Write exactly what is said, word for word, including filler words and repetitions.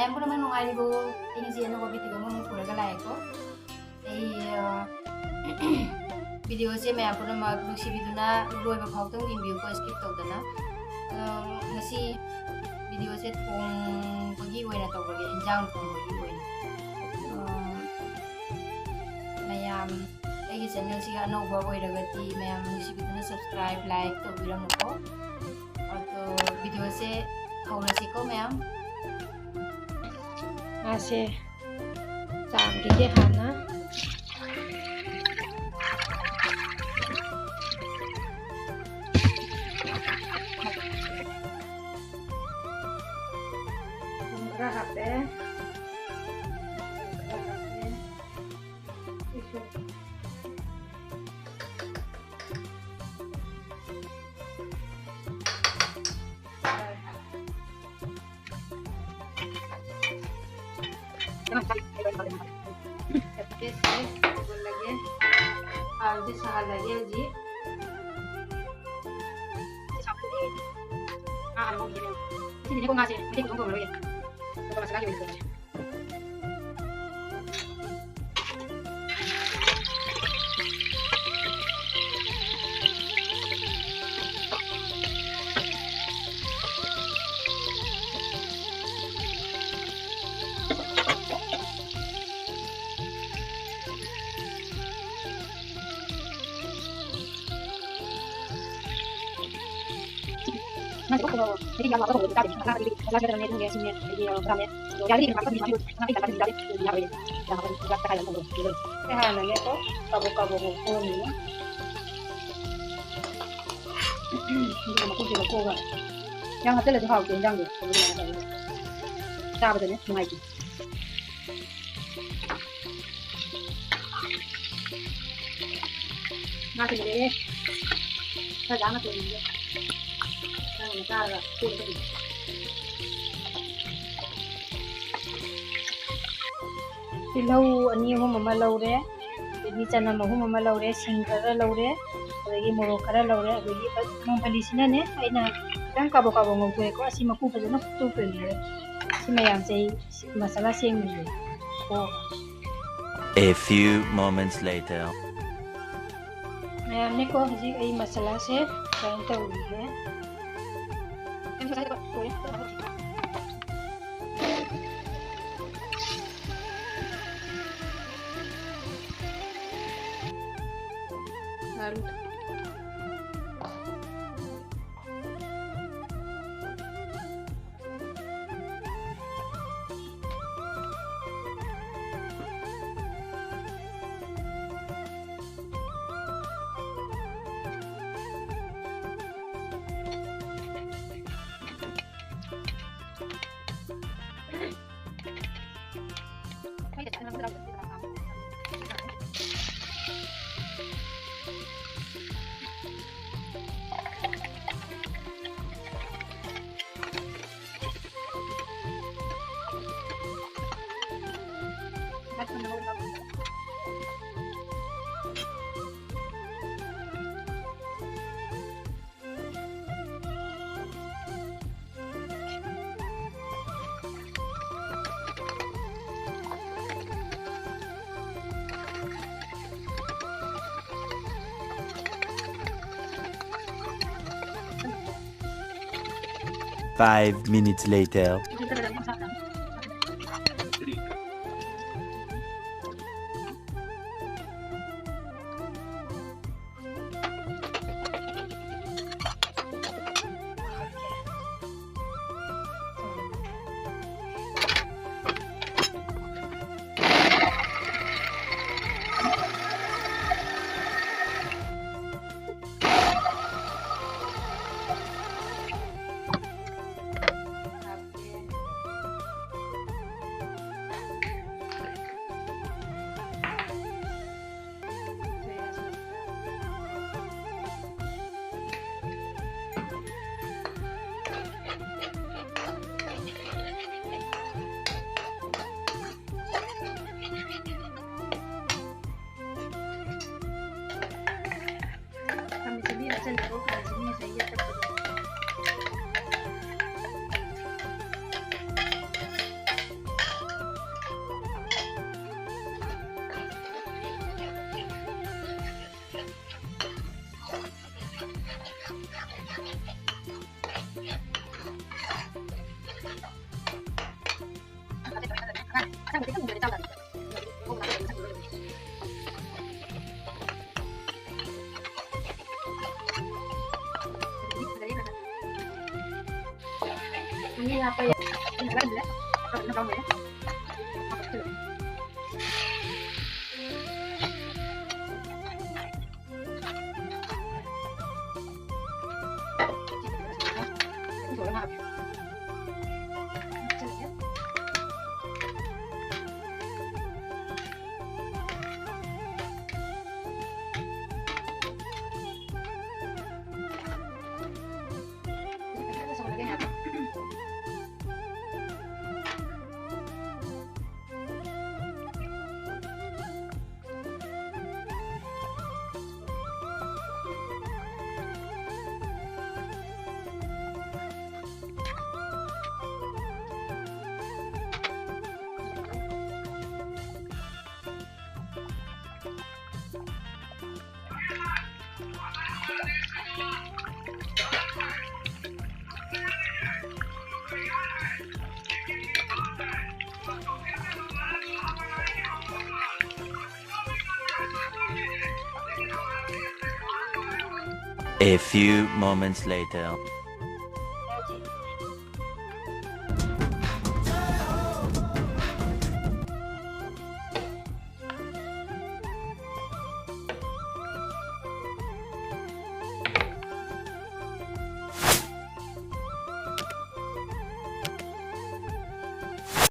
ꯃꯌꯥꯝ ꯄꯨꯝꯅꯃꯛ ꯅꯨꯡꯉꯥꯏꯔꯤꯕꯣ? ꯑꯩ ꯉꯁꯤ ꯑꯅꯧꯕ video ꯑꯃꯃꯨꯛ ꯄꯨꯔꯒ ꯂꯥꯛꯑꯦꯀꯣ꯫ ꯑꯩ, ꯑ, video ꯁꯦ ꯃꯌꯥꯝ ꯄꯨꯝꯅꯃꯛ ꯅꯨꯡꯁꯤꯕꯤꯗꯨꯅ ꯂꯣꯏꯕ ꯐꯥꯎꯗꯪ ꯌꯦꯡꯕꯤꯌꯨꯀꯣ, skip ꯇꯧꯗꯅ꯫ ꯑ, ꯉꯁꯤ video ꯁꯦ ꯊꯣꯡꯕꯒꯤ ꯑꯣꯏꯅ ꯇꯧꯔꯒꯦ, ꯏꯟꯖꯥꯡ ꯊꯣꯡꯕꯒꯤ ꯑꯣꯏꯅ꯫ ꯑ, ꯃꯌꯥꯝ ꯑꯩꯒꯤ channel ꯁꯤꯒ ꯑꯅꯧꯕ ꯑꯣꯏꯔꯒꯗꯤ ꯃꯌꯥꯝ ꯅꯨꯡꯁꯤꯕꯤꯗꯨꯅ subscribe, like ꯇꯧꯕꯤꯔꯝꯃꯨꯀꯣ꯫ ꯑꯗꯣ video ꯁꯦ ꯍꯧꯔꯁꯤꯀꯣ ꯃꯌꯥꯝ꯫ ꯉꯥꯁꯦ ꯆꯥꯝꯈꯤꯒꯦ ꯍꯥꯟꯅ꯫ ꯊꯨꯝ ꯈꯔ ꯍꯥꯞꯄꯦ꯫ ꯈꯔ ꯍꯥꯞꯄꯦ꯫ ꯁꯤꯁꯨ꯫ ꯁꯦ ꯁꯧꯍꯜꯂꯒꯦ꯫ ꯊꯥꯎꯁꯦ ꯁꯥꯍꯜꯂꯒꯦ ꯍꯧꯖꯤꯛ꯫ ꯁꯤꯗꯤꯅꯦꯀꯣ ꯉꯥꯁꯦ ꯃꯩꯇꯩ ꯈꯨꯊꯣꯡ ꯊꯣꯡꯉꯔꯣꯏꯒꯦ꯫ ꯑꯗꯨꯒ ꯃꯁꯥꯂꯥꯒꯤ ꯑꯣꯏꯅ ꯊꯣꯡꯉꯒꯦ꯫ ꯁꯦ ꯍꯥꯟꯅꯅꯦꯀꯣ, ꯀꯥꯕꯣꯛ ꯀꯥꯕꯣꯛ ꯉꯧꯊꯣꯛꯑꯅꯤ꯫ ꯑꯗꯨꯒ ꯃꯀꯨꯁꯦ ꯂꯧꯊꯣꯛꯑꯒ ꯌꯥꯝ ꯍꯥꯞꯆꯤꯜꯂꯁꯨ ꯍꯥꯎꯇꯦ ꯏꯟꯖꯥꯡꯗꯣ꯫ ꯑꯗꯨꯃꯥꯏꯅ ꯇꯧꯔꯒ ꯆꯥꯕꯗꯅꯦ ꯅꯨꯡꯉꯥꯏꯇꯦ꯫ ꯉꯥꯁꯦ ꯂꯩꯔꯦ꯫ ꯈꯔ ꯌꯥꯝꯅ ꯊꯣꯡꯉꯤꯁꯦ꯫ ꯅꯪꯅ ꯆꯥꯔꯒ ꯄꯦꯟꯕꯗꯨꯅꯤ꯫ ꯇꯤꯜꯍꯧ ꯑꯅꯤ ꯑꯍꯨꯝ ꯑꯃ ꯂꯧꯔꯦ, ꯑꯗꯒꯤ ꯆꯅꯝ ꯑꯍꯨꯝ ꯑꯃ ꯂꯧꯔꯦ, ꯁꯤꯡ ꯈꯔ ꯂꯧꯔꯦ, ꯑꯗꯒꯤ ꯃꯣꯔꯣꯛ ꯈꯔ ꯂꯧꯔꯦ, ꯑꯗꯒꯤ ꯃꯨꯡꯐꯂꯤꯁꯤꯅꯅꯦ ꯑꯩꯅ ꯈꯤꯇꯪ ꯀꯥꯕꯣꯛ ꯀꯥꯕꯣꯛ ꯉꯧꯊꯣꯛꯑꯦꯀꯣ꯫ ꯑꯁꯤ ꯃꯀꯨ ꯐꯖꯅ ꯈꯣꯛꯇꯣꯛꯇꯣꯏꯅꯦ꯫ ꯁꯤ ꯃꯌꯥꯝꯁꯦ ꯑꯩ ꯃꯁꯥꯂꯥ ꯁꯦꯝꯃꯤꯌꯦ꯫ ꯀꯣ꯫ A few moments later. ꯃꯌꯥꯝꯅꯦꯀꯣ, ꯍꯧꯖꯤꯛ ꯑꯩ ꯃꯁꯥꯂꯥꯁꯦ grind ꯇꯧꯔꯤꯒꯦ꯫ Five minutes later. ꯈꯥꯃꯦꯟ ꯑꯁꯤꯟꯕꯤ ꯍꯥꯞꯆꯤꯜꯂꯦꯀꯣ, ꯈꯥꯃꯦꯟ ꯑꯁꯤꯟꯕꯤ ꯉꯁꯥꯏꯒꯤ ꯑꯀꯠꯄꯗꯣ꯫ A few moments later.